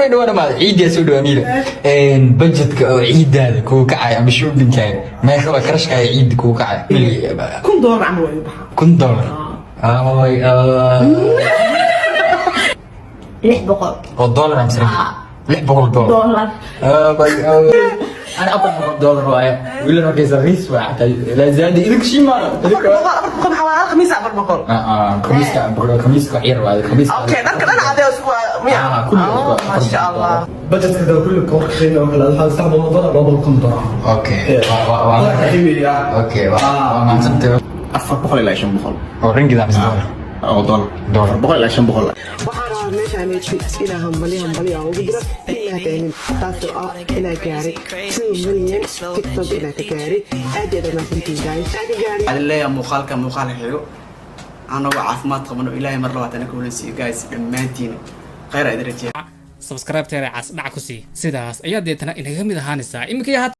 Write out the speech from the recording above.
Already waa dhamaaday. Ciiddaa soo dhawaa. Miira budgetka oo ciiddaada kugu kacaya ama shoppingkaaga, meesha waa karashkaaga ciidda kugu kacaya? $1000 camal waa igu baxaa. $1000? Ay, 600. Oo dollar ama sare? $600? Dollar. أنا $400 waaye. Wiilal markaysa riis waa xataa la zaadi idinka shimaano. 400 maxaa waa? Hal khamiis 400? Khamiiska, khamiiska wax yar waaye, khamiiska. Okay, dharka dhan cadee isku waa miya? Ah, kulli isku waa. Maasha Allah. Budgetka da kulli ka warqeyn oo kale waxaa $300, $200. Okay, waa waa qiimeeyaa. Okay, waa mahadsantahay. 400 ilaa 500. Oo ringgit ama dollar? Oo dollar. Dollar. 400 ilaa 500. Waxaan rabaa meeshaan inaa hambali hambali aan ugu diro, inaa daalin, taasoo ah inaa gaaray 2 million TikTok, inaa ka gaaray. Aad iyo aad mahadsantiin, guys, aa ka gaaray. Waxaan leeyahay muuqaalka muuqaal xigo anagoo caafimaad qabano, Ilaahay mar labaad ana kulansiiyo. Guys, dhammaantiin khayr aa idin rajeeya. Subscribe teera cas dhac ku sii, sidaas ayaa deetana inaga mid ahaanaysaa iminka iyo haatan.